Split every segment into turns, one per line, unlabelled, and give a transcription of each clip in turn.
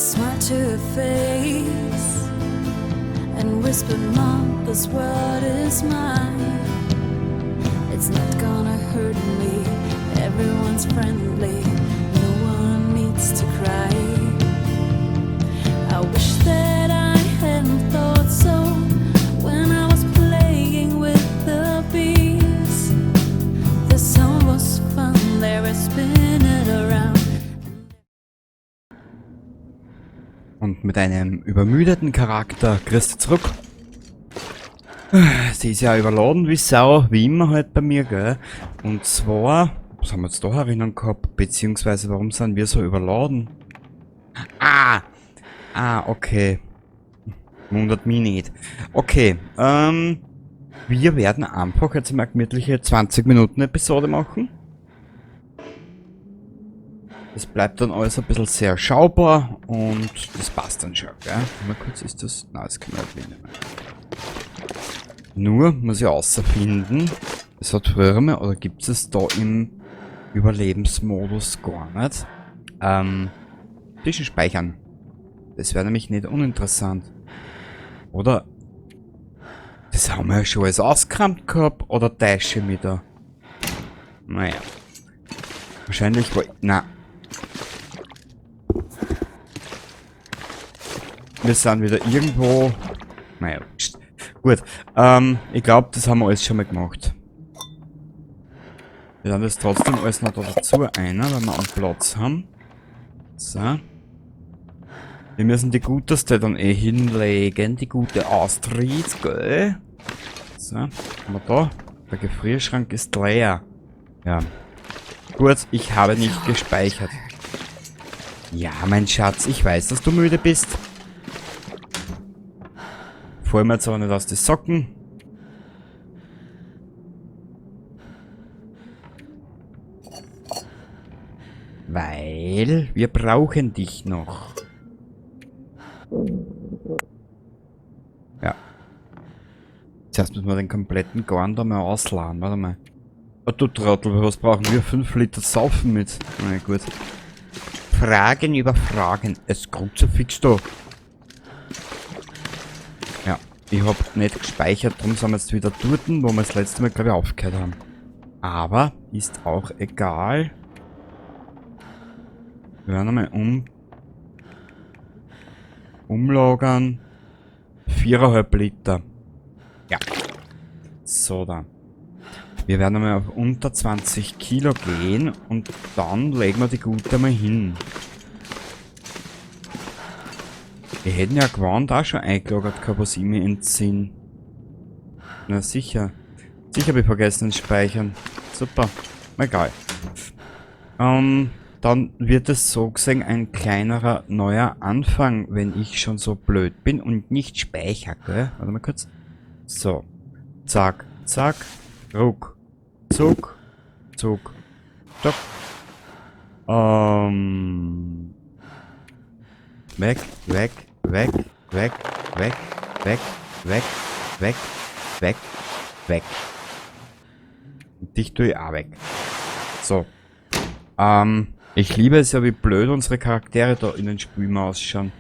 Smiled to her face and whispered, "Mom, this world is mine. It's not gonna hurt me. Everyone's friendly. No one needs to cry." I wish that I hadn't thought so when I was playing with the bees. The song was fun, they were spinning around.
Und mit einem übermüdeten Charakter kriegst du zurück. Sie ist ja überladen wie Sau, wie immer halt bei mir, gell? Und zwar, was haben wir jetzt da herinnen gehabt? Beziehungsweise, warum sind wir so überladen? Ah! Ah, okay. Wundert mich nicht. Okay, wir werden einfach jetzt mal eine gemütliche 20 Minuten Episode machen. Das bleibt dann alles ein bisschen sehr schaubar und das passt dann schon, gell? Mal kurz, ist das... Nein, das können wir nicht nehmen. Nur muss ich außerfinden, es hat früher mal, oder gibt es da im Überlebensmodus gar nicht. Zwischenspeichern. Das wäre nämlich nicht uninteressant. Oder? Das haben wir ja schon alles ausgekramt gehabt, oder täusche ich mich da? Naja. Wahrscheinlich war... Na. Wir sind wieder irgendwo... Naja, pst. Gut. Ich glaub, das haben wir alles schon mal gemacht. Wir laden das trotzdem alles noch da dazu ein, weil wir einen Platz haben. So. Wir müssen die guteste dann eh hinlegen, die gute Astrid, gell? So, haben wir da. Der Gefrierschrank ist leer. Ja. Gut, ich habe nicht gespeichert. Ja, mein Schatz, ich weiß, dass du müde bist. Fallen wir jetzt aber nicht aus den Socken. Weil wir brauchen dich noch. Ja. Zuerst müssen wir den kompletten Garn da mal ausladen. Warte mal. Oh, du Trottel, was brauchen wir? 5 Liter Saufen mit. Na gut. Fragen über Fragen. Es Kruzifix da. Ja, ich hab nicht gespeichert, darum sind wir jetzt wieder dort, wo wir das letzte Mal, glaub ich, aufgehört haben. Aber ist auch egal. Wir werden einmal umlagern. 4,5 Liter. Ja. So da. Wir werden einmal auf unter 20 Kilo gehen und dann legen wir die gute mal hin. Wir hätten ja Gewand auch schon eingelagert gehabt, was ich mir entsinne. Na sicher. Sicher hab ich vergessen zu speichern. Super. Egal. Dann wird es so gesehen ein kleinerer neuer Anfang, wenn ich schon so blöd bin und nicht speichere, gell? Warte mal kurz. So. Zack, zack. Ruck. Zuck. Zuck. Stopp. Weg, weg, weg, weg, weg, weg, weg, weg, weg, weg. Und dich tue ich auch weg. So. Ich liebe es ja, wie blöd unsere Charaktere da in den Spielen ausschauen.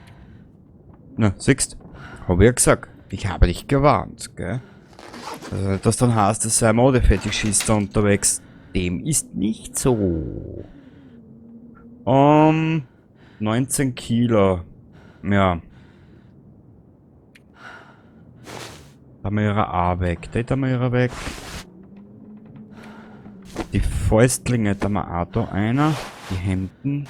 Na, siehst? Hab ich ja gesagt. Ich habe dich gewarnt, gell? Also, das dann heißt, es sei ein Modefetischist da unterwegs. Dem ist nicht so. 19 Kilo. Ja. Da haben wir ihre A weg. Da haben wir ihre weg. Die Fäustlinge, da haben wir auch da einer. Die Hemden.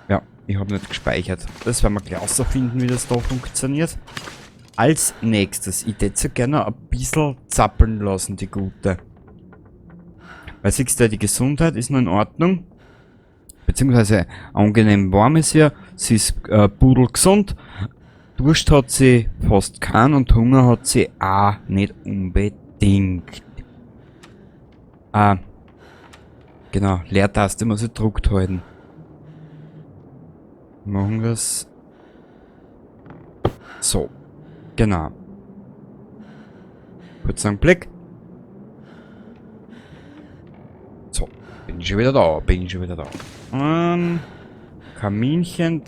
Ja, ich hab nicht gespeichert. Das werden wir gleich rausfinden, wie das da funktioniert. Als nächstes, ich hätte so gerne ein bisschen zappeln lassen, die gute. Weil siehst du, die Gesundheit ist noch in Ordnung. Beziehungsweise angenehm warm ist ihr. Sie ist pudelgesund. Durst hat sie fast keinen und Hunger hat sie auch nicht unbedingt. Genau, Leertaste muss ich gedruckt halten. Machen wir's. So. Genau. Kurz einen Blick. So. schon wieder da, bin schon wieder da. Kaminchen.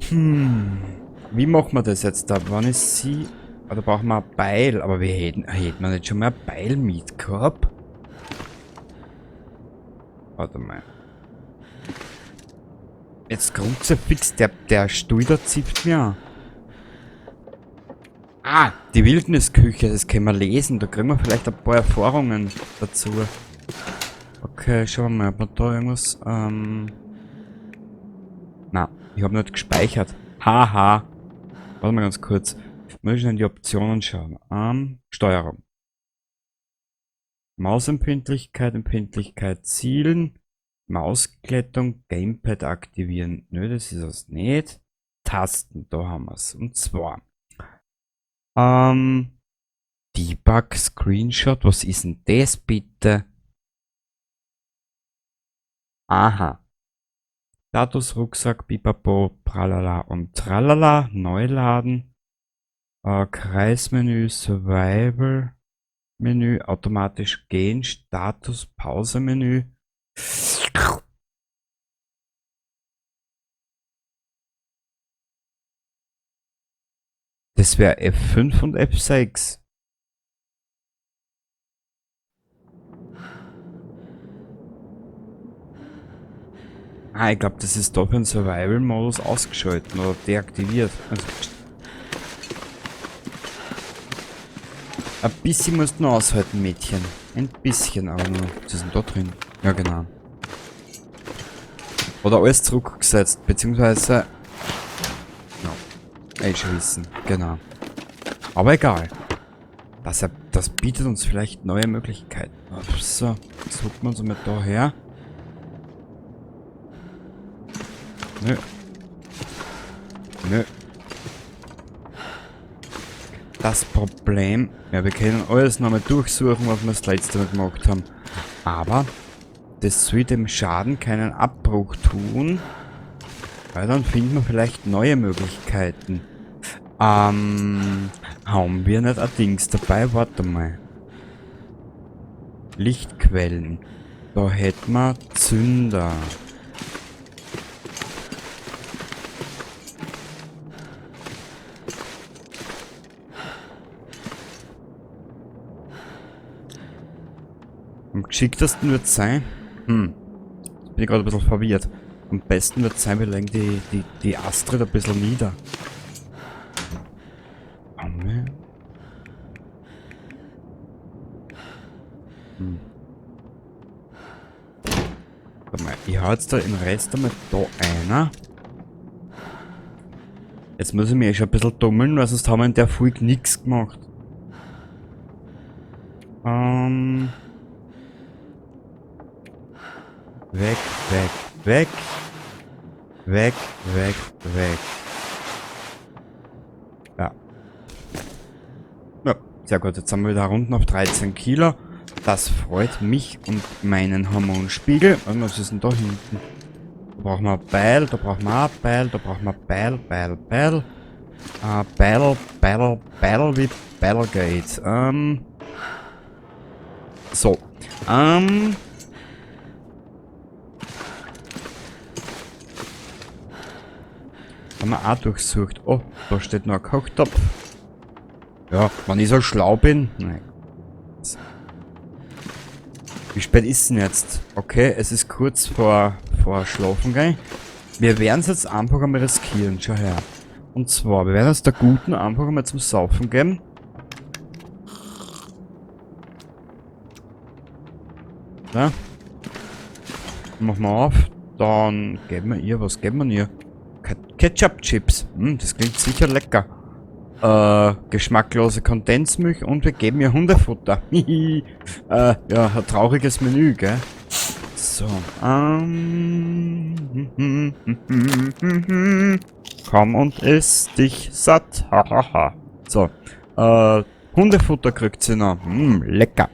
Wie machen wir das jetzt da? Wann ist sie? Ah, da brauchen wir ein Beil. Aber wir hätten wir nicht schon mal ein Beil mitgehabt? Warte mal. Jetzt Kruzifix, der Stuhl da zipft mir an. Ah, die Wildnisküche, das können wir lesen. Da kriegen wir vielleicht ein paar Erfahrungen dazu. Okay, schauen wir mal, ob wir da irgendwas... Na, ich habe nicht gespeichert. Haha. Warte mal ganz kurz. Ich muss in die Optionen schauen. Steuerung. Mausempfindlichkeit, Empfindlichkeit zielen. Mausklettung, Gamepad aktivieren. Nö, das ist es nicht. Tasten, da haben wir's. Und zwar... Debug Screenshot, was ist denn das bitte? Aha. Status, Rucksack, Pipapo, Pralala und Tralala. Neuladen. Kreismenü, Survival Menü, automatisch gehen, Status, Pause Menü. Das wäre F5 und F6. Ah, ich glaub, das ist doch im Survival-Modus ausgeschalten oder deaktiviert. Also, ein bisschen musst du noch aushalten, Mädchen. Ein bisschen, aber nur. Was ist denn da drin? Ja, genau. Oder alles zurückgesetzt, beziehungsweise... Ja. Ey, schon wissen. Genau. Aber egal. Das bietet uns vielleicht neue Möglichkeiten. So, jetzt hocken wir uns mal da her. Nö. Nö. Das Problem... Ja, wir können alles nochmal durchsuchen, was wir das letzte Mal gemacht haben. Aber das soll dem Schaden keinen Abbruch tun. Weil dann finden wir vielleicht neue Möglichkeiten. Haben wir nicht ein Dings dabei? Warte mal. Lichtquellen. Da hätten wir Zünder. Am geschicktesten wird's sein. Jetzt bin ich gerade ein bisschen verwirrt. Am besten wird's sein, wir legen die Astrid ein bisschen nieder. Warte mal, ich hau jetzt da den Rest einmal da einer. Jetzt muss ich mich eh schon ein bisschen tummeln, weil sonst haben wir in der Folge nix gemacht. Weg, weg, weg. Weg, weg, weg. Ja. Ja, sehr gut. Jetzt haben wir wieder unten auf 13 Kilo. Das freut mich und meinen Hormonspiegel. Und was ist denn da hinten? Da brauchen wir ein Beil, da brauchen wir ein Beil, da brauchen wir Beil, Beil, Beil. Beil, Beil, Beil wie Battlegate. So. Haben wir auch durchsucht. Oh, da steht noch ein Kochtopf. Ja, wenn ich so schlau bin. Nein. Wie spät ist denn jetzt? Okay, es ist kurz vor Schlafen gehen. Wir werden es jetzt einfach einmal riskieren. Schau her. Und zwar, wir werden es der Guten einfach einmal zum Saufen geben. Da. Machen wir auf. Dann geben wir ihr, was geben wir ihr? Ketchup-Chips. Das klingt sicher lecker. Geschmacklose Kondensmilch und wir geben ihr Hundefutter. Ja, ein trauriges Menü, gell? So. Komm und iss dich satt. Hahaha. So. Hundefutter kriegt sie noch. Lecker.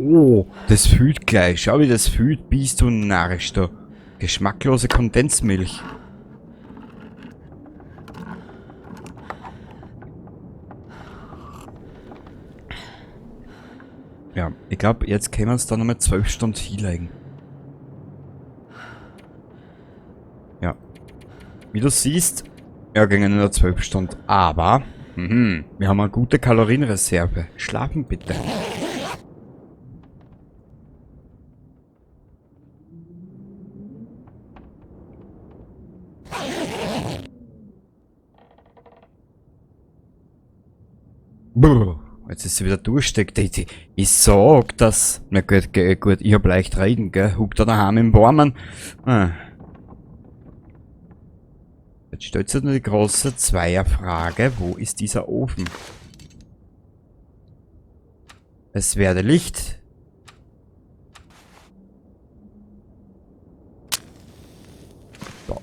Oh, das fühlt gleich. Schau, wie das fühlt. Bist du narrisch da. Geschmacklose Kondensmilch. Ja, ich glaube, jetzt können wir uns da nochmal 12 Stunden hinlegen. Ja. Wie du siehst, ja, gingen nur 12 Stunden. Aber, wir haben eine gute Kalorienreserve. Schlafen bitte. Brr, jetzt ist sie wieder durstig. Ich sag das. Na gut, gut, ich hab leicht reden, gell? Huckt da daheim im Warmen. Ah. Jetzt stellt sich nur die große Zweierfrage. Wo ist dieser Ofen? Es werde Licht. So.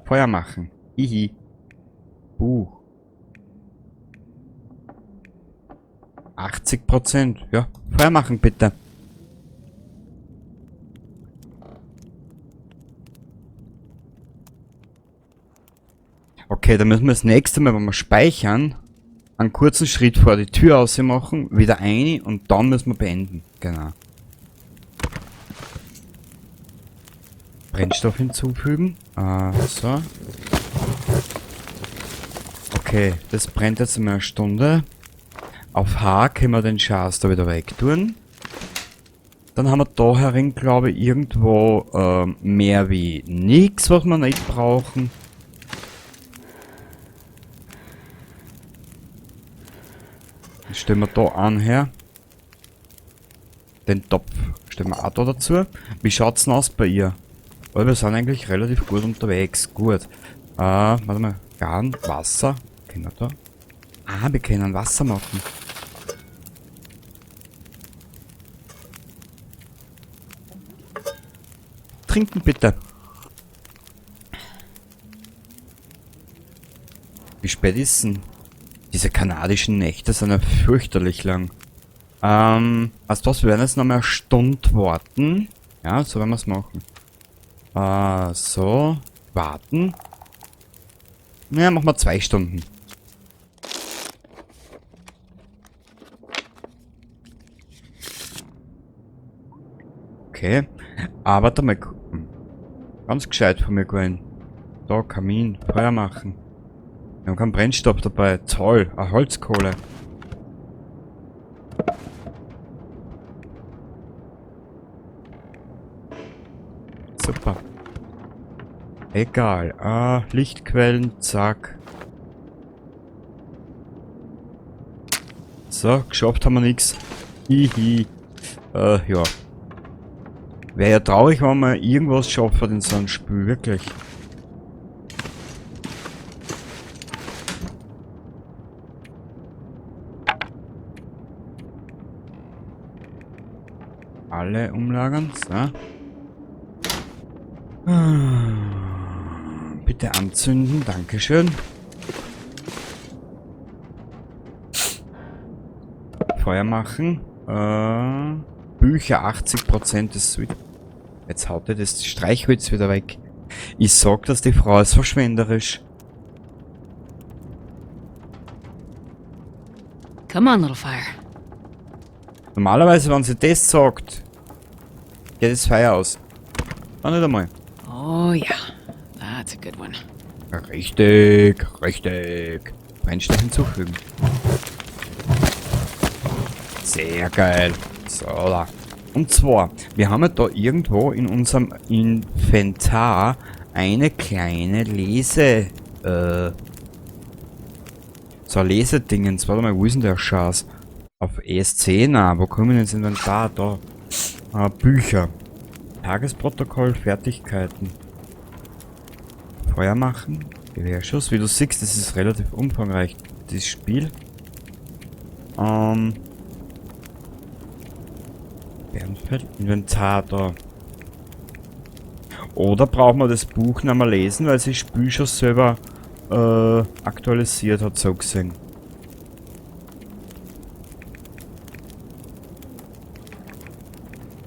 Feuer machen. Hihi. Buch. 80%. Ja, Feuer machen bitte. Okay, dann müssen wir das nächste Mal, wenn wir speichern, einen kurzen Schritt vor die Tür ausmachen, wieder rein und dann müssen wir beenden. Genau. Brennstoff hinzufügen. So. Okay, das brennt jetzt einmal eine Stunde. Auf H können wir den Schatz da wieder wegtun. Dann haben wir da herin, glaube ich, irgendwo mehr wie nix, was wir nicht brauchen. Das stellen wir da an her. Den Topf stellen wir auch da dazu. Wie schaut's denn aus bei ihr? Weil wir sind eigentlich relativ gut unterwegs. Gut. Warte mal. Garn, Wasser. Können wir da? Ah, wir können Wasser machen. Trinken bitte. Wie spät ist denn? Diese kanadischen Nächte sind ja fürchterlich lang. Weißt du was, wir werden jetzt noch mal eine Stunde warten. Ja, so werden wir's machen. So. Warten. Ja, machen wir 2 Stunden. Okay. Aber warte mal. Ganz gescheit von mir gewesen. Da, Kamin, Feuer machen. Wir haben keinen Brennstoff dabei. Toll, eine Holzkohle. Super. Egal. Ah, Lichtquellen, zack. So, geschafft haben wir nix. Hihi. Ja. Wäre ja traurig, wenn man irgendwas schafft in so einem Spiel, wirklich. Alle umlagern, so. Bitte anzünden, dankeschön. Feuer machen. Bücher 80% ist wieder. Jetzt haut er das Streichholz wieder weg. Ich sag, dass die Frau ist verschwenderisch.
Come on, little fire.
Normalerweise, wenn sie das sagt, geht das Feuer aus. War nicht einmal.
Oh ja, that's a good one.
Richtig, richtig. Brennstoff hinzufügen. Sehr geil. So, da. Und zwar, wir haben ja da irgendwo in unserem Inventar eine kleine Lese... so ein Lesedingens. Warte mal, wo ist denn der Schatz? Auf ESC? Na, wo kommen wir denn ins Inventar? Da. Bücher. Tagesprotokoll, Fertigkeiten. Feuer machen. Gewehrschuss. Wie du siehst, das ist relativ umfangreich, das Spiel. Bernfeld, Inventar da. Oder brauchen wir das Buch nicht mehr lesen, weil sich das Spiel schon selber aktualisiert hat, so gesehen.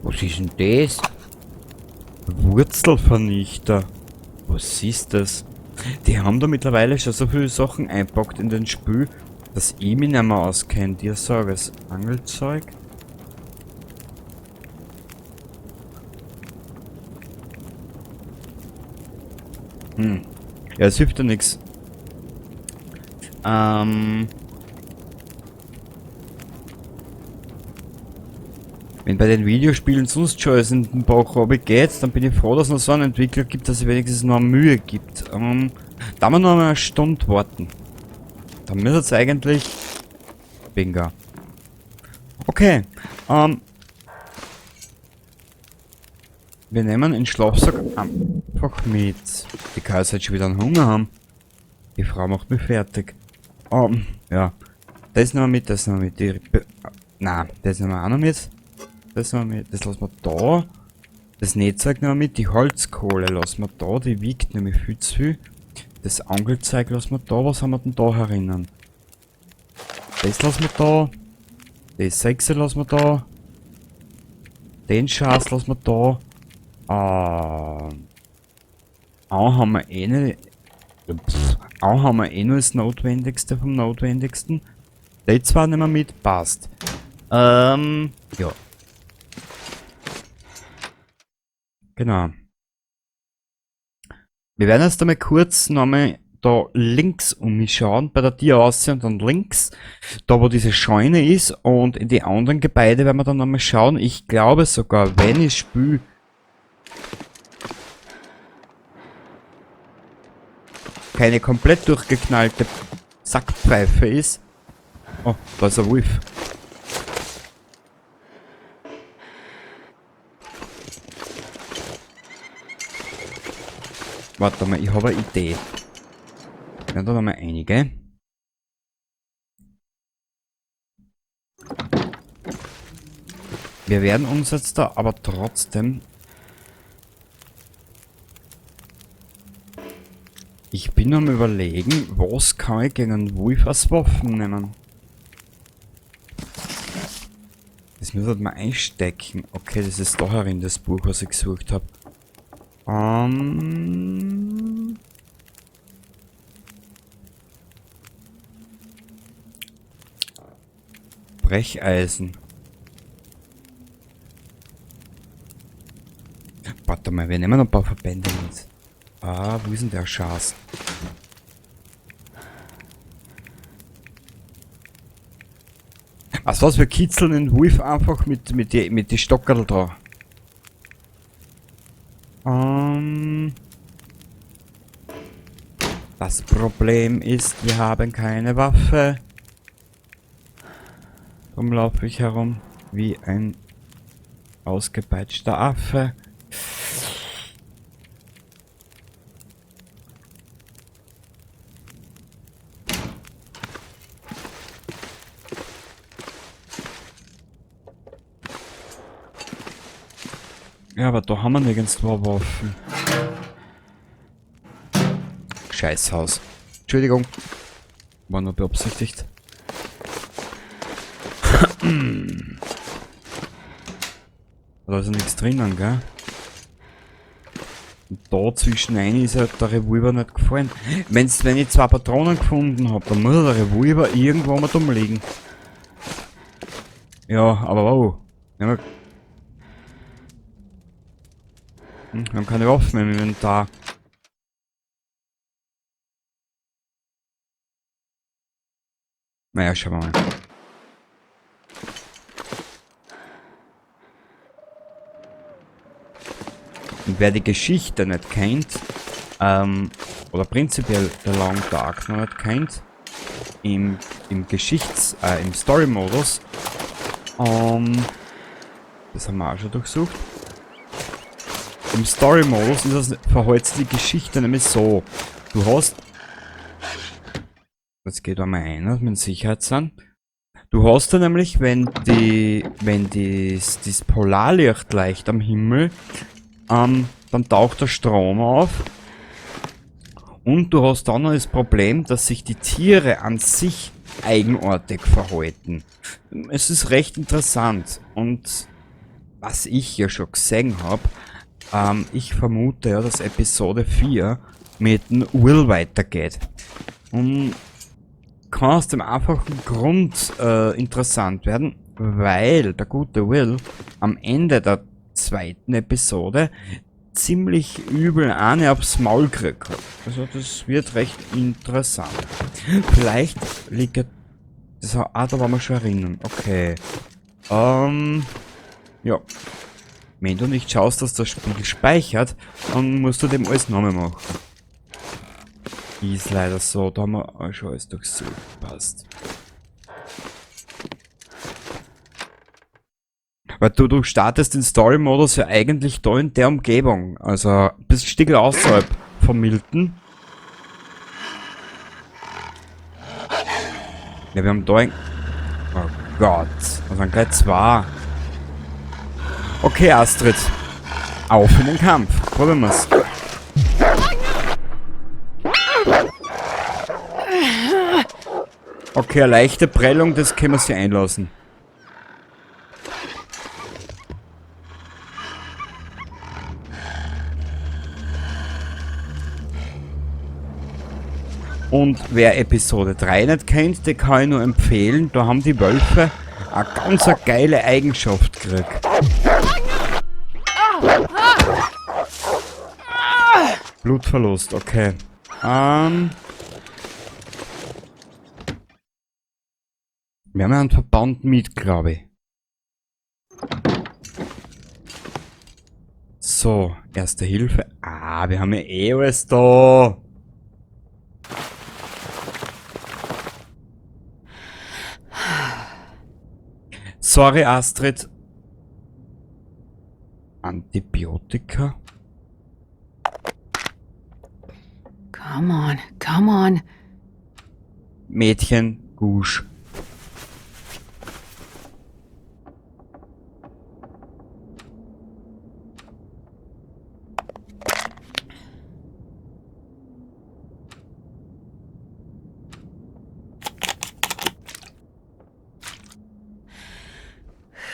Was ist denn das? Wurzelvernichter. Was ist das? Die haben da mittlerweile schon so viele Sachen einpackt in den Spiel. Dass ich mich nicht mehr auskenne, dir sag es. Angelzeug. Hm. Ja, es hilft ja nichts. Wenn bei den Videospielen sonst schon alles in den Bach runter geht, dann bin ich froh, dass es noch so einen Entwickler gibt, dass es wenigstens noch Mühe gibt. Da wir noch eine Stunde warten. Dann müsste es eigentlich... Bingo. Okay. Wir nehmen den Schlafsack einfach mit. Die kann jetzt schon wieder einen Hunger haben. Die Frau macht mich fertig. Ja. Das nehmen wir mit, das nehmen wir mit. Nein, das nehmen wir auch noch mit. Das nehmen wir mit, das lassen wir da. Das Netzwerk nehmen wir mit, die Holzkohle lassen wir da, die wiegt nämlich viel zu viel. Das Angelzeug lassen wir da, was haben wir denn da herinnen? Das lassen wir da. Das 6 lassen wir da. Den Schatz lassen wir da. Auch haben wir eh nicht. Pff, auch haben wir eh nur das Notwendigste vom Notwendigsten. Die zwei nehmen wir mit, passt. Ja. Genau. Wir werden jetzt einmal kurz nochmal da links umschauen, bei der Tür aussehen und dann links, da wo diese Scheune ist, und in die anderen Gebäude werden wir dann nochmal schauen. Ich glaube sogar, wenn ich spiele, keine komplett durchgeknallte Sackpfeife ist. Oh, da ist ein Wolf. Warte mal, ich habe eine Idee. Wir werden da nochmal einige. Wir werden uns jetzt da aber trotzdem... Ich bin am Überlegen, was kann ich gegen einen Wolf als Waffen nehmen? Das müssen wir mal einstecken. Okay, das ist da herin, das Buch, was ich gesucht hab. Brecheisen. Warte mal, wir nehmen noch ein paar Verbände mit. Ah, wo ist denn der Schatz? Was, wir kitzeln den Wolf einfach mit die Stockerl da. Das Problem ist, wir haben keine Waffe. Darum laufe ich herum wie ein ausgepeitschter Affe. Ja, aber da haben wir nirgendwo Waffen. Scheißhaus. Entschuldigung. War nur beabsichtigt. Da ist ja nichts drinnen, gell? Und da zwischen ein ist ja der Revolver nicht gefallen. Wenn ich 2 Patronen gefunden hab, dann muss der Revolver irgendwo mal dumm liegen. Ja, aber wow. Ja, wir haben keine Waffen mehr im Inventar. Naja, schauen wir mal. Und wer die Geschichte nicht kennt, oder prinzipiell The Long Dark noch nicht kennt, im im Story-Modus, das haben wir auch schon durchsucht. Im Story-Modus verhält sich die Geschichte nämlich so. Du hast... Das geht einmal ein, mit dem Sicherheitszahn. Du hast da nämlich, wenn die, wenn dies, das Polarlicht leicht am Himmel, dann taucht der Strom auf. Und du hast dann noch das Problem, dass sich die Tiere an sich eigenartig verhalten. Es ist recht interessant. Und was ich ja schon gesehen hab, ich vermute ja, dass Episode 4 mit dem Will weitergeht. Und kann aus dem einfachen Grund interessant werden, weil der gute Will am Ende der zweiten Episode ziemlich übel eine aufs Maul gekriegt hat. Also das wird recht interessant. Vielleicht liegt ja das, ah, da waren wir schon erinnern. Okay. Ja. Wenn du nicht schaust, dass das Spiel speichert, dann musst du dem alles nochmal machen. Ist leider so, da haben wir auch schon alles durchsucht. Passt. Weil du startest den Story-Modus ja eigentlich da in der Umgebung. Also ein bisschen Stickel außerhalb von Milton. Ja, wir haben da ein... Oh Gott, da sind gleich zwei. Okay, Astrid. Auf in den Kampf. Probieren wir's. Okay, eine leichte Prellung, das können wir sie einlassen. Und wer Episode 3 nicht kennt, den kann ich nur empfehlen. Da haben die Wölfe eine ganz geile Eigenschaft gekriegt. Blutverlust, okay. Wir haben ja einen Verband mit, glaube ich. So, erste Hilfe. Ah, wir haben ja eh alles da. Sorry, Astrid. Antibiotika.
Come on, come on.
Mädchen, Gusch.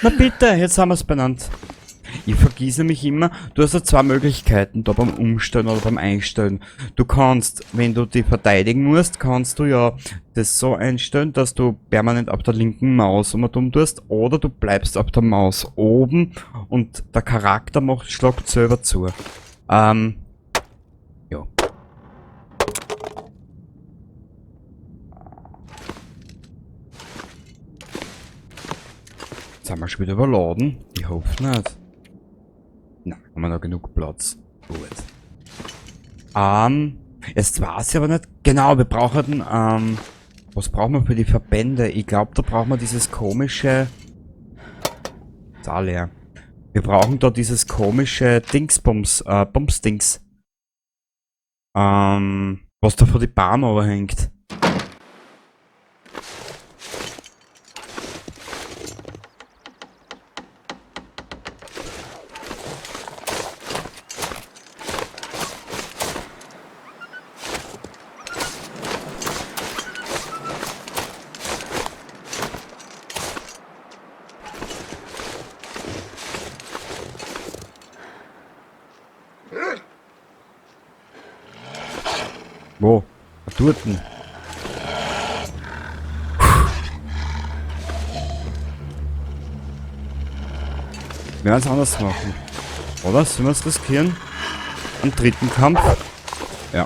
Na bitte, jetzt haben wir's benannt. Ich vergieße mich immer, du hast ja zwei Möglichkeiten da beim Umstellen oder beim Einstellen. Du kannst, wenn du die verteidigen musst, kannst du ja das so einstellen, dass du permanent auf der linken Maus immer dumm tust, oder du bleibst auf der Maus oben und der Charakter schlagt selber zu. Ja. Jetzt haben wir schon wieder überladen. Ich hoffe nicht. Na, haben wir noch genug Platz. Gut. Jetzt weiß ich aber nicht. Genau, wir brauchen, was brauchen wir für die Verbände? Ich glaub, da brauchen wir dieses komische... Ist auch leer. Wir brauchen da dieses komische Dingsbums, Bumsdings. Was da vor die Bahn hängt. Wo? Dorten. Wir werden es anders machen. Oder? Sollen wir es riskieren? Einen dritten Kampf? Ja.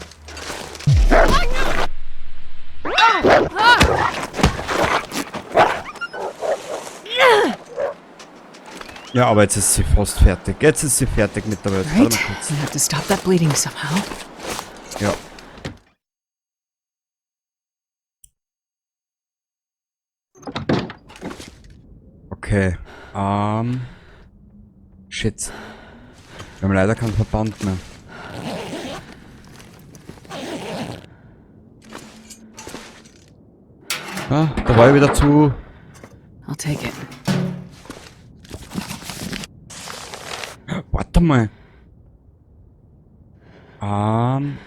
Ja, aber jetzt ist sie fast fertig. Jetzt ist sie fertig mit der Welt. Warte mal kurz.
We have to stop that bleeding somehow.
Ja. Okay. Shit. Wir haben leider keinen Verband mehr. Ah, da war ich wieder zu.
I'll take it.
Warte mal.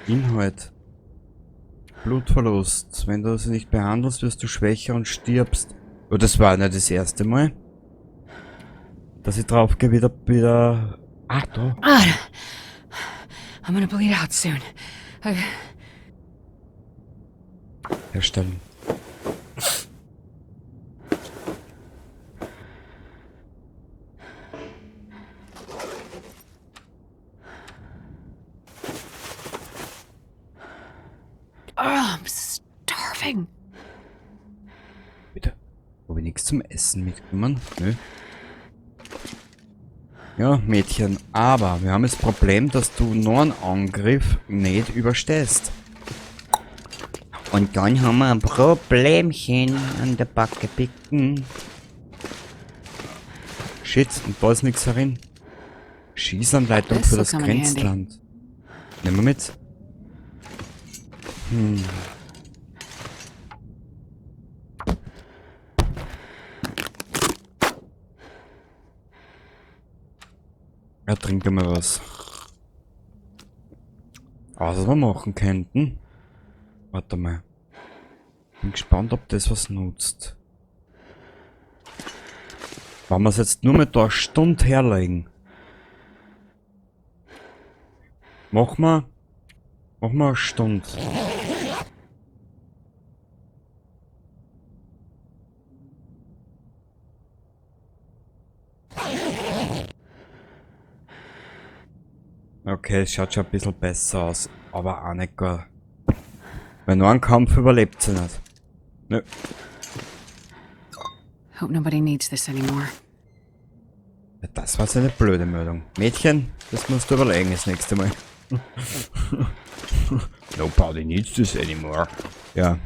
Inhalt. Blutverlust. Wenn du sie nicht behandelst, wirst du schwächer und stirbst. Oh, das war nicht das erste Mal, dass ich drauf gehe, wieder. Ah, da.
Ah, I'm gonna bleed out soon. I...
Herstellen.
Oh, I'm starving.
Bitte. Habe ich nichts zum Essen mitgenommen? Nö. Ja, Mädchen, aber wir haben das Problem, dass du nur einen Angriff nicht überstehst. Und dann haben wir ein Problemchen an der Backe picken. Shit, und da ist nichts herin. Schießanleitung
This
für
will
das
come in handy.
Grenzland. Nehmen wir mit. Ja, trinken wir was. Aber was wir machen könnten. Warte mal. Bin gespannt, ob das was nutzt. Wenn wir es jetzt nur mit der Stunde herlegen. Machen wir eine Stunde. Okay, es schaut schon ein bisschen besser aus, aber auch nicht gar. Weil nur einen Kampf überlebt sie nicht. Nö.
Hope nobody needs this anymore.
Ja, das war jetzt eine blöde Meldung. Mädchen, das musst du überlegen das nächste Mal. Nobody needs this anymore. Ja.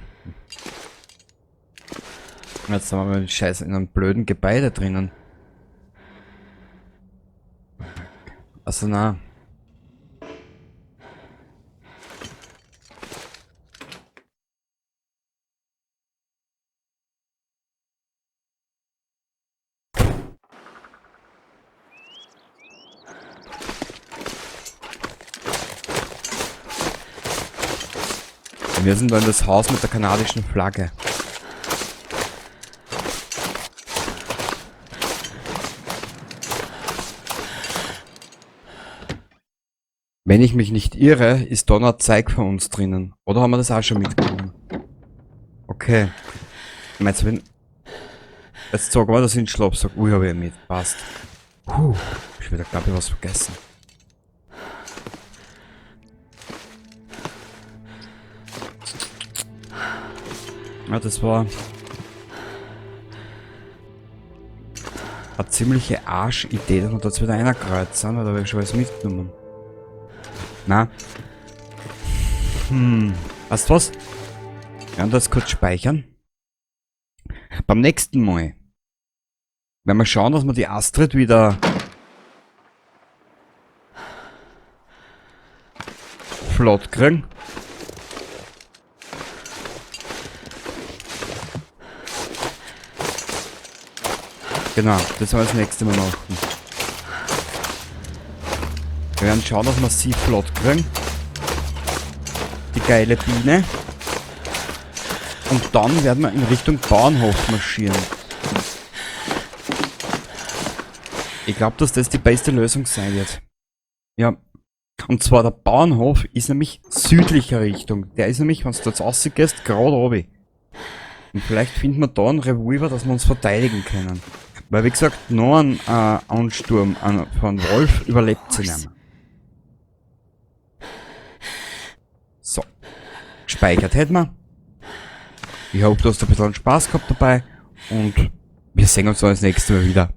Jetzt haben wir den Scheiß in einem blöden Gebäude drinnen. Also na. Wir sind da in das Haus mit der kanadischen Flagge. Wenn ich mich nicht irre, ist da noch Zeug von uns drinnen. Oder haben wir das auch schon mitgenommen? Okay. Meinst du, wenn... Jetzt sag mal, dass ich in den Schlafsack. Ui, hab ich mit. Passt. Puh. Ich wieder, glaub ich, was vergessen. Ja, das war eine ziemliche Arschidee, dass wir da jetzt wieder einer kreuzen, weil da hab ich schon alles mitgenommen. Na? Weißt du was? Wir werden das kurz speichern. Beim nächsten Mal werden wir schauen, dass wir die Astrid wieder flott kriegen. Genau, das werden wir das nächste Mal machen. Wir werden schauen, dass wir sie flott kriegen. Die geile Biene. Und dann werden wir in Richtung Bauernhof marschieren. Ich glaub, dass das die beste Lösung sein wird. Ja. Und zwar der Bauernhof ist nämlich südlicher Richtung. Der ist nämlich, wenn du jetzt rausgehst, gerade oben. Und vielleicht finden wir da einen Revolver, dass wir uns verteidigen können. Weil, wie gesagt, noch ein Ansturm von Wolf überlebt sie nicht mehr. So. Gespeichert hätten wir. Ich hoffe, du hast ein bisschen Spaß gehabt dabei. Und wir sehen uns dann das nächste Mal wieder.